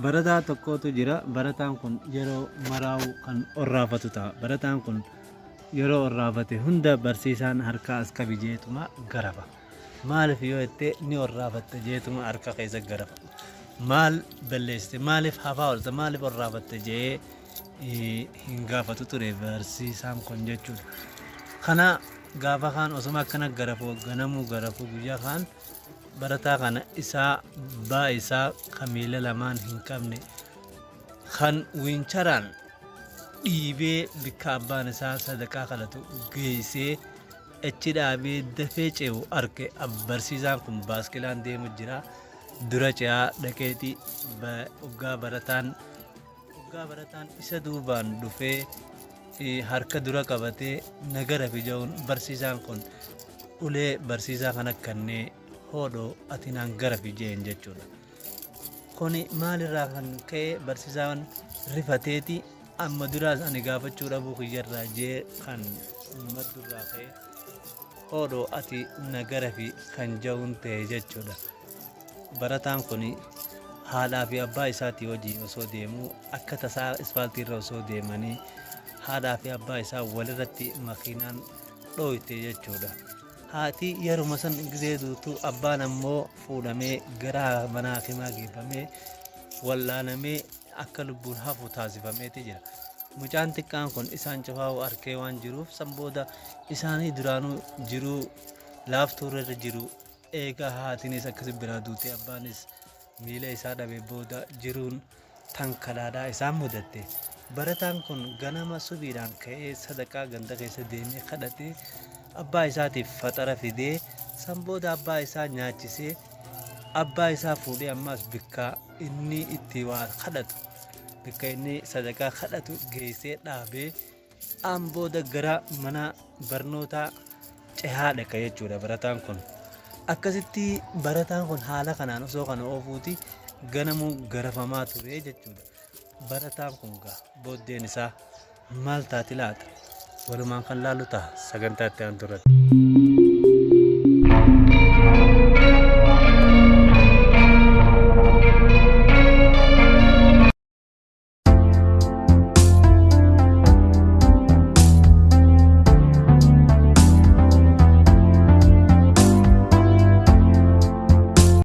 Barataa tokkotu jira. Barataan kun yeroo maraa'u kan orraafatu ta'a. Barataan kun yeroo orraafate hunda barsiisaan harka as qabi jeetuma garafa. Maaliif yoo jette ni orraafatte jeetuma harka keessa garafa. Maal balleessite, maaliif hafaa oolta, maaliif orraafatte jee hin gaafatu ture barsiisaan kun jechuudha. Kana gaafa kaan osuma akkana garafu ganamuu garafu guyyaa kaan Barataa kana isaa abbaa isaa ka miila lamaan hin qabne kan wiincharaan dhiibee bikka abbaan isaa sadaqaa kadhatu geessee achi dhaabee dafee ce'u arke. Barsiisaan kun baaskilaan deemu jira. Dura ce'aa dhaqeeti oggaa barataan Oggaa barataan isa duubaan dhufee harka dura qabatee na garafi ja'uun barsiisaan kun ulee barsiisaa kana kannee hoodhoo ati naan garafi je'een jechuudha. Kuni maalirraa kan ka'e barsiisaan rifateeti amma duraas ani gaafachuu dhabuu kiyyarraa jee kan maddurraa ka'e hoodhoo ati na garafi kan ja'uun ta'e jechuudha. Barataan kun haadhaa fi abbaa isaatii wajjin osoo deemuu akka tasaa ispaaltii irra osoo deemanii haadhaa fi abbaa isaa walirratti makiinaan dhooyte jechuudha. Haati yeruma san gizee duutu abbaan ammoo fuudhamee gara mana hakimaa geeffamee wal'aanamee akka lubbuun hafu taasifameeti jira. Mucaan xiqqaan kun isaan cufaa'uu arkee waan jiruuf san booda isaanii duraanuu jiruu laaftuu irra jiru. Eega haatinis akkasi biraa duutee abbaanis miila isaa dhabe booda jiruun tan kadhaadhaa isaan mudatte. Barataan kun ganama subiidhaan ka'ee sadaqaa ganda keessa deemee kadhatee abbaa isaatiif faxara fidee san booda abbaa isaa nyaachisee abbaa isaa fuudhee ammaas bikka inni itti waa kadhatu bikka inni sadaqaa kadhatu geessee dhaabee An booda gara mana barnootaa cehaa dhaqa jechuudha barataan kun. Akkasitti barataan kun haala kanaan osoo kana oofuuti ganamuu garafamaa ture jechuudha. Barataan kun gaa booddeen isaa maal taati laata? Walumaan kan laallu ta'a sagantaa itti aantu irratti.